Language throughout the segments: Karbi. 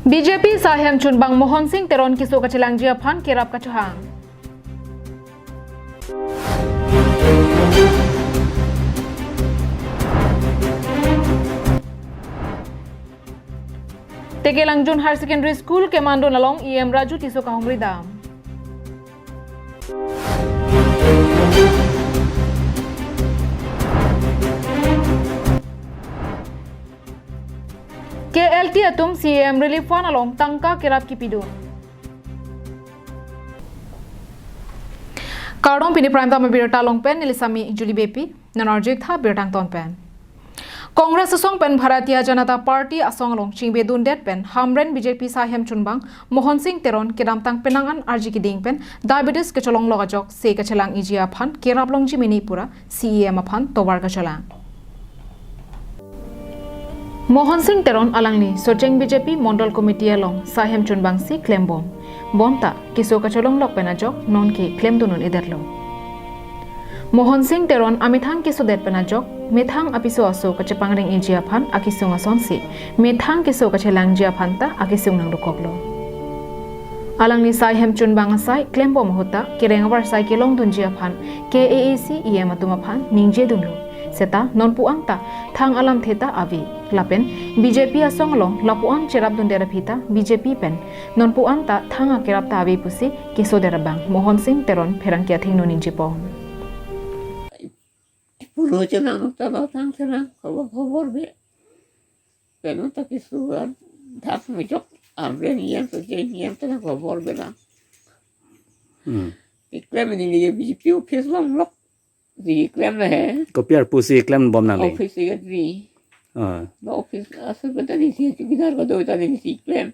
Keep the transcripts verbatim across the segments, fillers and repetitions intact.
B J P saihem chunbang Mohon Singh Teron keso kachelangji aphan kerap kachohang. Tekelangjun Higher Secondary School kemandun along E M Raju Tisso kahumri dam. K L T atum C M Relief Fund along tangka kerap kipidun. Kardom, pini Prime Time abirta along pen neli Sami Julie Beypi, non arju-ik tha birta angton pen. Congress asong pen Bharatiya Janata Party asong along chingbedundet pen Hamren B J P saihem chunbang Mohon Singh Teron kedamtang penang an arji kiding pen diabetes kecholonglok ajok se kachelang-iji aphan kerap longji mini pura C E M aphan tovar kachelang. Mohon Singh Teron alangli Socheng B J P Mondol Committee along saihem chunbangsi klembom. Bonta keso kacholonglok pen ajok nonke klemdun un-edetlo. Mohon Singh Teron amethang kesodet pen ajok methang apiso aso kachepangring-iji aphan akesung asonsi methang keso kachelangji aphan ta akesung nangdokoklo. Alangli saihem chunbang asai klembom ahut ta kereng avarsai kelongdunji aphan K A A C E M atum aphan ningjedunlo. Seta nonpu-an ta thang alamthe ta ave. Lapen B J P asong along lapu-an cherapdundet aphi ta B J P pen nonpu-an ta thang akerap ta ave pusi kesodet abang Mohon Singh Teron pherangke athengno ningjepon. Pulo chenang ta lo thang chenang khobor khobor be. Peno ta keso an thak mejok amren yen so jen yen ta khobor be na. Hmm. Iklem ini ni B J P office longlok. Di klem na he. Kopi arpu si klembom nangli? Office secretary. Ah. Ba office asal beta ni si chowkidar ko do ta ni si klem.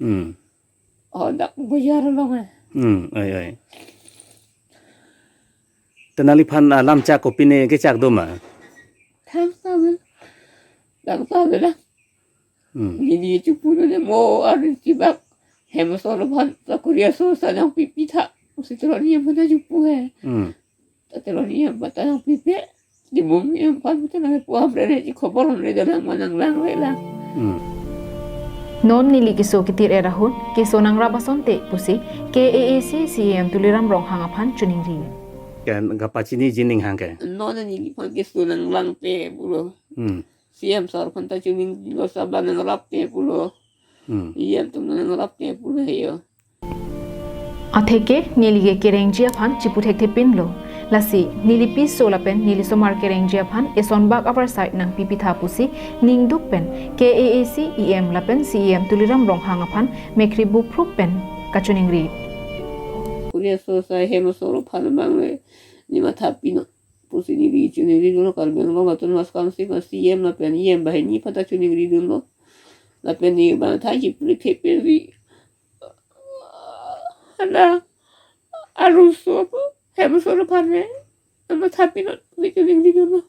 Hmm. Oh, dak bajar along eh. Hmm, oi, oi. Te nangliphan, ah, lamchak kopine kechak do ma? Thang sa me. Dak sa me na. Hmm. Neli chepudun ne mo arin chibak. Hem asor aphan ta Korea so sa nangpipi tha. Usi Teron E M aphan ta chepu he. Hmm. Ta Teron E M aphan ta nangpipe. Di mum E M aphan ta nangpu, Hamren he khobor Hamren dalang manang lang re lang. Hmm. Non neli keso ketir-et ahut keso nangrap asonte pusi K A A C C E M Tuliram Ronghang aphan choningri. Kan kapachini jining hang ke. Non neliphan keso nanglang te pulo. Hmm. C M sir aphan ta choningri lo, sabla nangrap te pulo. Hmm. E M atum nangrap te pulo he yo. Atheke neli ke kerengji aphan chepu thekthepinlo. Lasi neli piso lapen neli somar kerengji aphan eson bak avarsai nangpipi tha pusi ningduk pen K A A C E M lapen C E M Tuliram Ronghang aphan mekhri buprup pen kachoningri. Korea so sa hem asor aphan abang le ne matha pinon pusi neli choningri dunlo, Karbi Anglong Autonomous Council ma C E M lapen E M banghini aphan ta choningri dunlo. Lapen ne bang tha chipuli thepe ri. Ana aruso apo hem asor aphan ne matha pinon pusi choningri dunlo.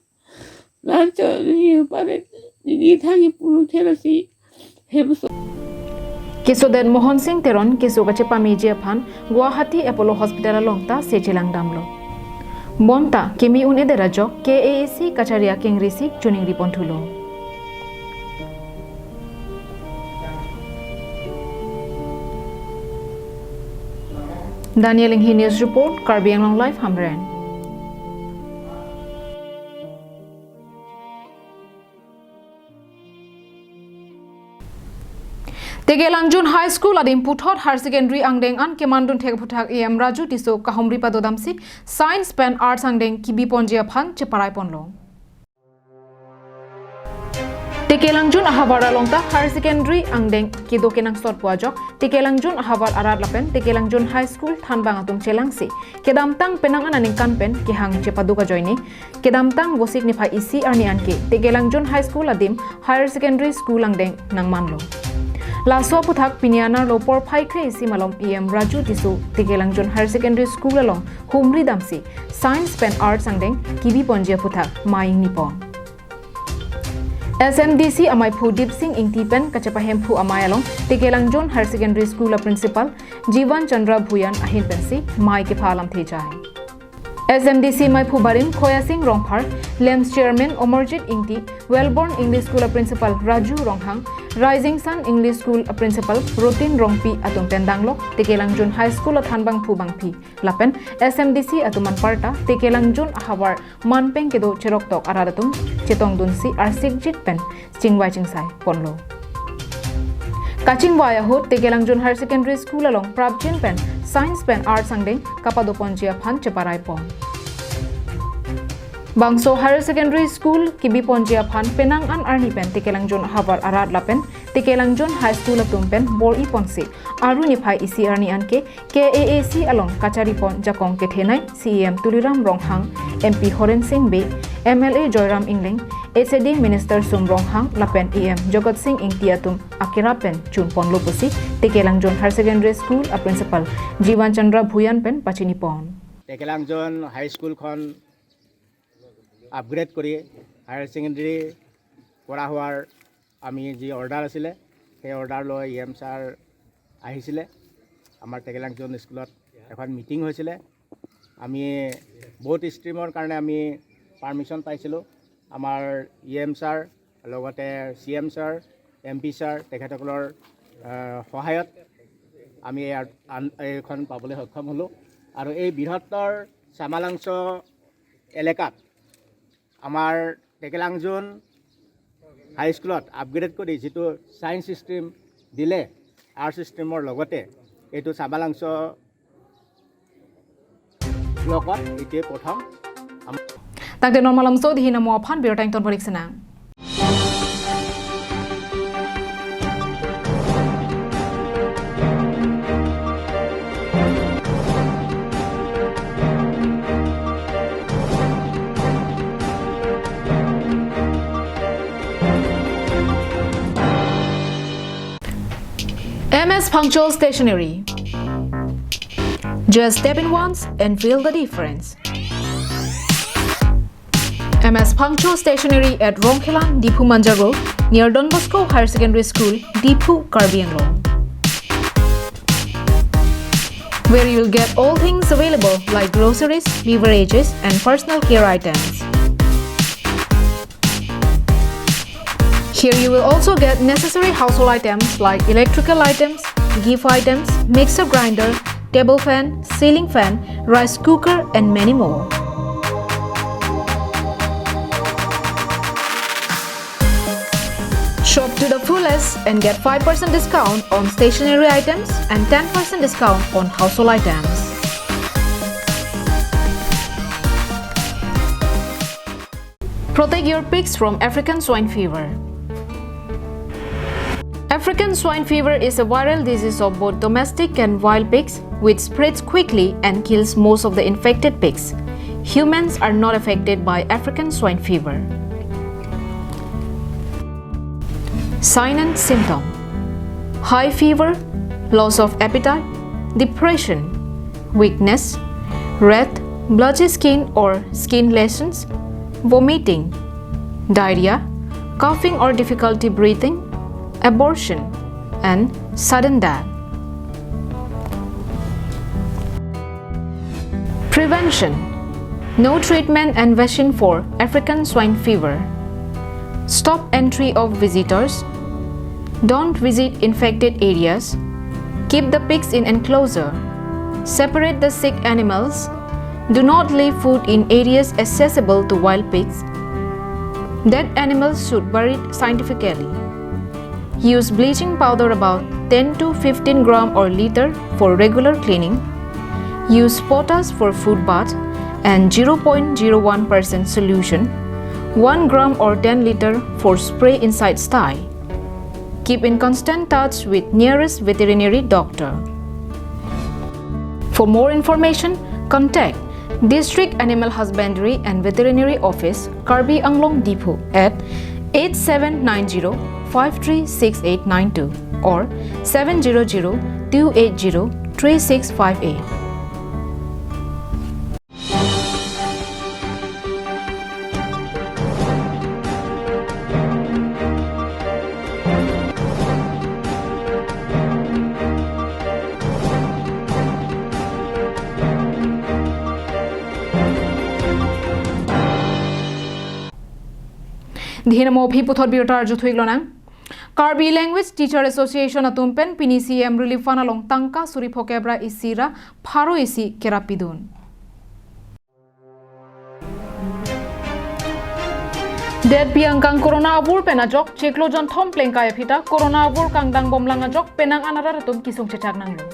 Lan cho ni pare ni thang ni pulu thela si hem asor. Kesodet Mohon Singh Teron keso kachepameji aphan Guwahati Apollo Hospital along ta se chelang damlo. Bonta kimi un-edet ajok K A A C kachari akengri si choningri ponthulo. Daniel Inghi News Report, Karbi Anglong Live, Hamren. Tekelangjun High School adim puthot Higher Secondary angdeng an kemandun thek aphuthak E M Raju Tisso kahumri padodamsi Science pen Arts angdeng kibi ponji aphan cheparai ponlo. Tekelangjun ahavar along ta Higher Secondary angdeng kedo kenangsot pu ajok Tekelangjun ahavar arat lapen Tekelangjun High School thanbang atum chelangsi kedamtang penang an aningkan pen kehang chepaduk ajoine kedamtang Vosik niphai isi arni anke Tekelangjun High School adim Higher Secondary School angdeng nangmanlo. Laso aphuthak pini anerlo porphai kre-isi malom E M Raju Tisso Tekelangjun Higher Secondary School along humri damsi Science pen Arts angdeng kibi ponji aphuthak mei ingni pon. S M D C amaiphu Dipsing Ingti pen kachepahemphu amei along Tekelangjun Higher Secondary School a Principal Jivan Chandra Bhuyan ahin pensi mei kepha alamthe jai. S M D C maiphu barim Khoyasing Rongphar, LAMPS Chairman Amarjit Ingti, Wellborn English School a Principal Raju Ronghang, Rising Sun English School a Principal Rotin Rongpi atum pen danglok Tekelangjun High School a thanbangphu bangphi lapen S M D C atum anparta Tekelangjun ahavar manpeng kedo cheroktok arat atum chetongdunsi arsikjit pen chingvai chingsai ponlo. Kachingvai ahut Tekelangjun Higher Secondary School along prapjin pen Science pen Arts angdeng kapadoponji aphan cheparai pon. Bangso Higher Secondary School kibiponji aphan penang an arni pen Tekelangjun ahavar arat lapen Tekelangjun High School atum pen bor-i ponsi aru niphai isi arni anke K A A C along kachari pon jakong kethenei C E M Tuliram Ronghang, M P Horen Sing Bey, M L A Joyram Engleng, H A D Minister Sum Ronghang lapen E M Jagat Sing Engti atum akira pen chun ponlo pusi Tekelangjun Higher Secondary School a Principal Jivan Chandra Bhuyan pen pachini pon. Tekelangjun High School খন আপগ্ৰেড কৰি higher secondary কৰা হোৱাৰ আমি যি অৰ্ডাৰ আছিলে, সেই অৰ্ডাৰ লৈ ই M sir আহিছিলে। আমাৰ টেকেলাংজন স্কুলত এখন মিটিং হৈছিলে। আমি বহুত ষ্ট্ৰীমৰ কাৰণে আমি পাৰ্মিশ্যন পাইছিলোঁ। আমাৰ ই এম ছাৰ, লগতে C M sir, M P sir, তেখেতসকলৰ, আহ, সহায়ত আমি এই আৰ-, আন-, এইখন পাবলৈ সক্ষম হ'লোঁ। আৰু এই বৃহত্তৰ চামালাংচ এলেকাত আমাৰ টেকেলাংজন হাইস্কুলত আপগ্ৰেড কৰি যিটো ছায়েন্স ষ্ট্ৰীম দিলে, আৰ্টছ ষ্ট্ৰীমৰ লগতে এইটো চামালাংচ ব্লকত এইটোৱে প্ৰথম। Tangte non malam so dihi namo aphan birta ington parik senang. M S Phangcho Stationery. Just step in once and feel the difference. M S Phangcho Stationery at Rongkhelan, Diphu Manja Road, near Don Bosco Higher Secondary School, Diphu, Karbi Anglong. Where you'll get all things available like groceries, beverages, and personal care items. Here you will also get necessary household items like electrical items, gift items, mixer grinder, table fan, ceiling fan, rice cooker, and many more. Shop to the fullest and get five percent discount on stationery items and ten percent discount on household items. Protect your pigs from African swine fever. African swine fever is a viral disease of both domestic and wild pigs, which spreads quickly and kills most of the infected pigs. Humans are not affected by African swine fever. Sign and symptom: high fever, loss of appetite, depression, weakness, red, blotchy skin or skin lesions, vomiting, diarrhea, coughing or difficulty breathing, abortion, and sudden death. Prevention: no treatment and vaccine for African swine fever. Stop entry of visitors. Don't visit infected areas. Keep the pigs in enclosure. Separate the sick animals. Do not leave food in areas accessible to wild pigs. Dead animals should buried scientifically. Use bleaching powder about ten to fifteen gram or liter for regular cleaning. Use potash for food bath and zero point zero one percent solution, one gram or ten liter for spray inside sty. Keep in constant touch with nearest veterinary doctor. For more information, contact District Animal Husbandry and Veterinary Office, Karbi Anglong Diphu at eight seven nine zero five three six eight nine two or seven zero zero two eight zero three six five eight. Dihi namo aphi puthot birta arju thu-ik lonang. Karbi Language Teacher Association atum pen pini C M Relief Fund along tangka suri phokep ra isi ra pharo isi kerap pidun. Detpi angkang corona avur pen ajok chiklo jonthom plengkai aphi ta corona avur kangdang bomlang ajok penang an arat atum kesung chechak nanglo.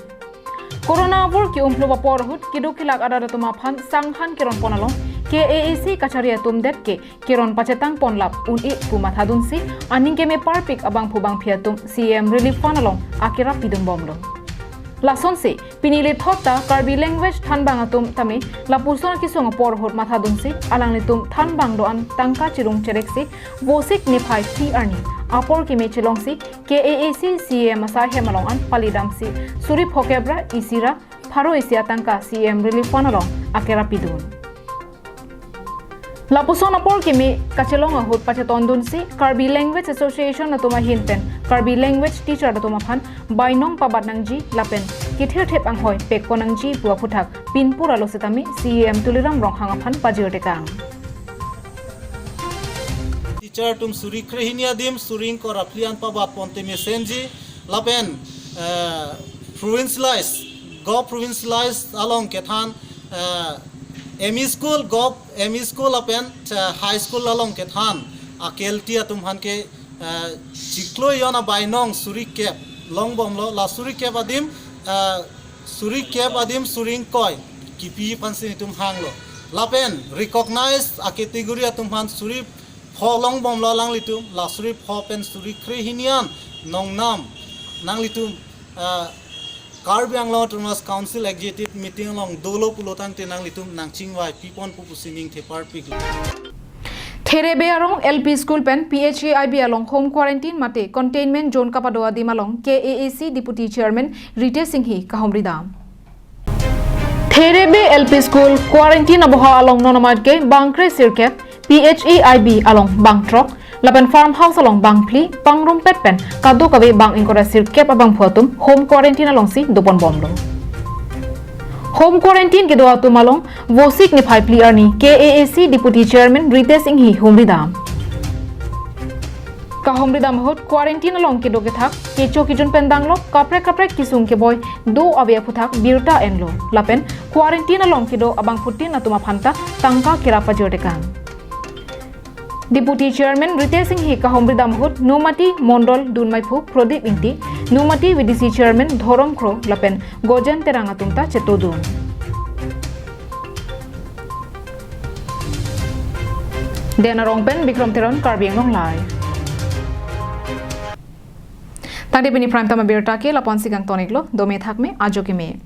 Corona avur ke-umphlu apor ahut keduk kelak arat atum aphan sanghan keron pon along K A A C kachari atum det ke keron pachetang pon lap un-e pu mathadunsi aning keme parpik abangphu bangphi atum C M Relief Fund along akerap pidun bomlo. Lasonsi pini lethot ta Karbi Language Thanbang atum tame lapuson akesung apor ahut mathadunsi alanglitum thanbang do-an tangka chirung chereksi Vosik niphai phli arni apor keme chelongsi K A A C C M asai hem along an palidamsi suri phokep ra isi ra pharo isi atangka C M Relief Fund along akerap pidun. Lapuson apor keme kachelong ahut pachetondunsi Karbi Language Association atum ahin pen Karbi Language Teacher atum aphan bainong pabat nangji lapen kethirthip anghoi pekpo nangji pu aphuthak pinpur alo setame C M Tuliram Ronghang aphan pajirtekang. Teacher atum suri kre hini adim suri ingkoi ra phli an pabat ponte mesenji lapen, eh, provincialized, govt provincialized along kethan, eh, M E school, govt M E school lapen, eh, high school along kethan akelti atum aphan ke, eh, chiklo jon abainong suri kep long bomlo, la suri kep adim, eh, suri kep adim suri ingkoi kipi aphansi netum hanglo. Lapen recognize acategory atum aphan suri pho long bomlo alanglitum, la suri pho pen suri kre hini an nongnam nanglitum, ah, Karbi Anglong Autonomous Council Executive Meeting along dolo pulo tangte nanglitum nangchingvai pipon pu pusi ningthe parpiklo. Therebe arong L P School pen P H E I B along home quarantine mate containment zone kapado adim along K A A C Deputy Chairman Ritesh Enghi kahumri dam. Therebe L P School quarantine aboha along non amat ke bangkre sirkep, P H E I B along bangthrok, lapen farmhouse along bangphli, pangrumpet pen kadokave bang ingkoi ra sirkep abangphu atum home quarantine alongsi dopon bomlo. Home quarantine kedo atum along Vosik niphai phli arni K A A C Deputy Chairman Ritesh Enghi humri dam. Kahumri dam ahut quarantine along kedo kethak kecho kejun pen danglok kaprek kaprek kesung keboi do ave aphuthak birta enlo lapen quarantine along kedo abangphutin atum aphan ta tangka kerap pajirtekang. Deputy Chairman Ritesh Enghi kahumri dam ahut Nomati Mondol dunmaiphu Prodip Ingti, Nomati V D C Chairman Dhorom Kro lapen Gojen Terang atum ta chetodun. Den arong pen Bikram Teron, Karbi Anglong Live. Tangte pini prime time abirta ke lapu-ansi kangtoniklo, dome thakme, ajo keme.